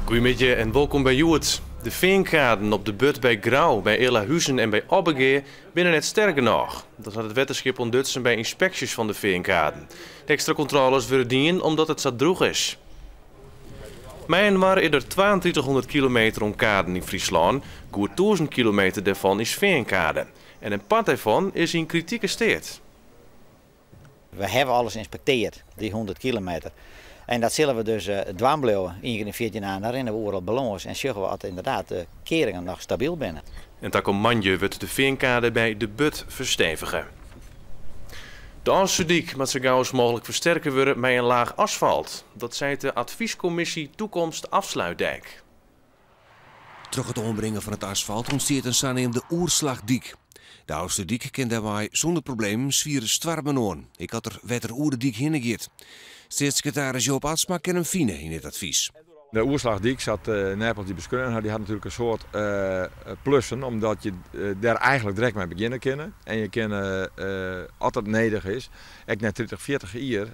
Goeiemiddei en wolkom by Hjoed. De feankaden op de Burd by Grou, by Ealahuzen en by Abbegea binne net sterk genôch. Dat hat it wetterskip ûntdutsen by ynspeksjes fan de feankaden. De ekstra kontrôles wurde dien omdat it sa drûch is. Mei-inoar is der 3200 kilometer oan kaden yn Fryslân. Goed 1000 kilometer dêrfan is feankade. En in part dêrfan is yn kritike steat. We hawwe alles ynspektearre, dy 100 kilometer. En dat sille we dus dwaan bliuwe. Ien kear yn 14 dagen, dan rinne we oeral belâns en sjogge we oft ynderdaad de kearingen noch stabyl binne. En takom moandei wurdt de feankade by de Burd ferstevige. De Ofslútdyk moat sa gau as mooglik fersterke wurde mei in laach asfalt. Dat seit de advyskommisje Toekomst Afsluitdijk. Troch it oanbringen fan it asfalt ûntstiet in saneamde oerslachdyk. De Ofslútdyk kin dêrmei sûnder problemen swiere stoarmen oan, ek as der wetter oer de dyk hinne giet. Steatssekretaris Joop Atsma kin him fine yn dit advys. De oerslachdyk, sa't Nijpels dy beskreaun hat, dy hat natuerlik in soad plussen, omdat je dêr eigentlik direkt mei begjinne kinne. En je kinne, as dat nedich is, ek nei 30, 40 jier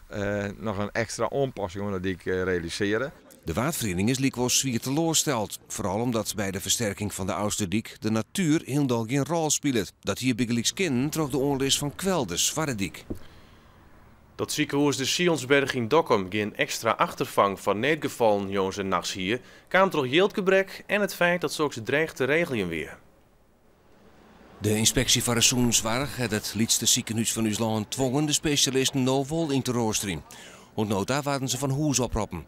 noch in ekstra oanpassing oan de dyk realisearje. De Waadferiening is lykwols swier teloarsteld, foaral omdat by de fersterking fan de Ofslútdyk de natuer hielendal gjin rol spilet. Dat hie bygelyks kinnen troch de oanlis fan kwelders foar de dyk. Dat sikehûs de Sionsberg yn Dokkum gjin ekstra achterfang foar needgefallen jûns en nachts hie, kaam troch jildgebrek en it feit dat soks dreech te regeljen wie. De ynspeksje foar de sûnenssoarch hat it lytste sikehûs fan ús lân twongen de spesjalisten no wol yn te roasterjen. Oant no ta waarden se fan hûs oproppen.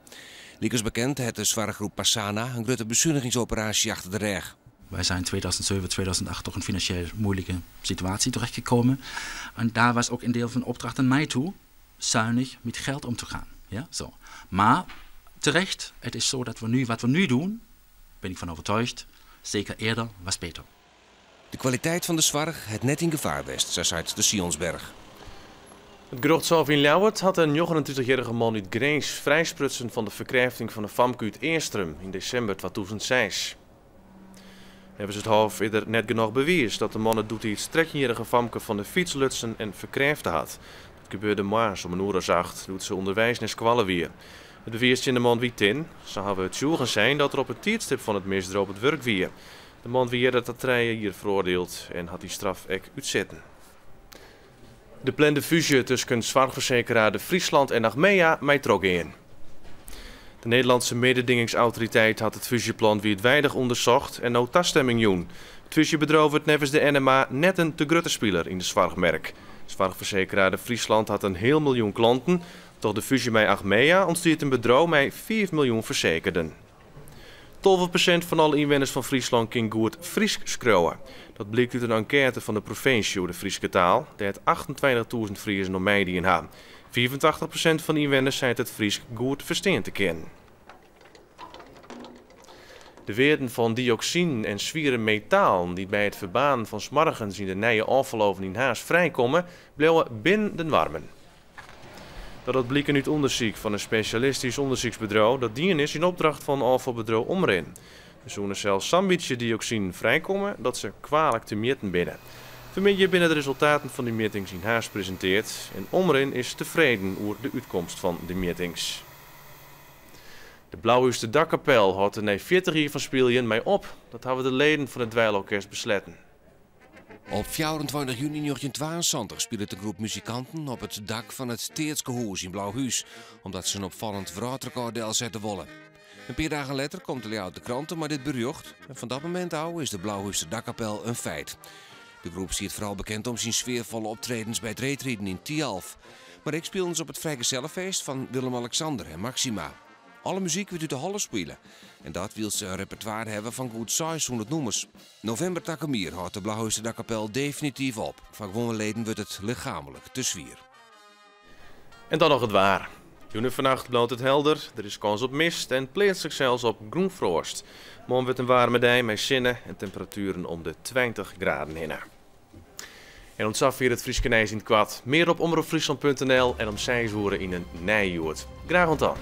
Lykas bekend hat de soarchgroep Pasana in grutte besunigingsoperaasje achter de rêch. Wij zijn 2007, 2008 toch in financieel moeilijke situatie terechtgekomen. En daar was ook een deel van de opdracht aan mij toe, zuinig met geld om te gaan. Ja, zo. Maar terecht, het is zo dat we nu, wat we nu doen, ben ik van overtuigd, zeker eerder was beter. De kwaliteit fan de soarch hat net yn gefaar west, sa seit de Sionsberg. It gerjochtshôf yn Ljouwert hat in 39-jierrige man út Grins frijsprutsen fan de ferkrêfting fan in famke út Eastrum yn desimber 2006. Neffens it hôf is der net genôch bewiis dat de man it doetiids 13-jierrige famke fan de fyts lutsen en ferkrêfte hat. Dat gebeurde moarns om in oere as acht, doe't se ûnderweis nei skoalle wie. It bewiis tsjin de man wie tin. Sa hawwe tsjûgen sein dat er op it tiidstip fan it misdriuw op it wurk wie. De man wie earder ta 3 jier feroardield en hat dy straf ek útsitten. De plande fúzje tusken soarchfersekeraar De Friesland en Achmea mei trochgean. De Nederlandse mededingingsautoriteit hat it fúzjeplan wiidweidich ûndersocht en no tastimming jûn. It fúzjebedriuw wurdt neffens de NMA net in te grutte spiler yn de soarchmerk. Soarchfersekeraar De Friesland hat in heal miljoen klanten. Troch de fúzje mei Achmea ûntstiet in bedriuw mei 5 miljoen fersekerden. 12% fan alle ynwenners fan Fryslân kin goed Frysk skriuwe. Dat blykt út in enkête fan de provinsje oer de Fryske taal, dêr't 28.000 Friezen oan meidien ha. 85% fan de ynwenners seit it Frysk goed ferstean te kinnen. De wearden fan dioksinen en swiere metalen dy't by it ferbaarnen fan smoargens yn de nije ôffaloven yn Harns frijkomme, bliuwe binnen de noarmen. Dat docht bliken út ûndersyk fan in spesjalistysk ûndersyksbedriuw dat dien is yn opdracht fan ôffalbedriuw Omrin. Der soene sels sa'n bytsje dioksinen frijkomme dat se kwalik te mjitten binne. Fanmiddei binne de resultaten fan dy mjittings yn Harns presintearre en Omrin is tefreden oer de útkomst fan de mjittings. De Blauhúster Dakkapel hâldt der nei 40 jier fan spyljen mei op. Dat hawwe de leden fan it dweilorkest besletten. Op 24 juny 1972 spilet de groep muzikanten op it dak fan it Teatskehûs yn Blauhús, omdat se in opfallend wrâldrekôr delsette wolle. In pear dagen letter komt de Ljouwerter Krante mei dit berjocht en fan dat momint ôf is de Blauhúster Dakkapel in feit. De groep stiet foaral bekend om syn sfearfolle optredens by it reedriden yn Thialf. Mar ek spilen se op it frijgesellefeest fan Willem-Alexander en Maxima. Alle muzyk wurdt út de holle spile en dat wylst se in repertoire hawwe fan goed 600 nûmers. Novimber takom jier hâldt de Blauhúster Dakkapel definityf op. Foar guon leden wurdt it lichaamlik te swier. En dan noch it waar. Jûn en fannacht bliuwt it helder. Der is kâns op mist en pleatslik sels op grûnfroast. Moarn wurdt in waarme dei mei sinne en temperatueren om de 20 graden hinne. En oant safier it Fryske nijs yn it koart. Mear op omropfryslan.nl en om 6 oere yn in nij Hjoed. Graach oant dan.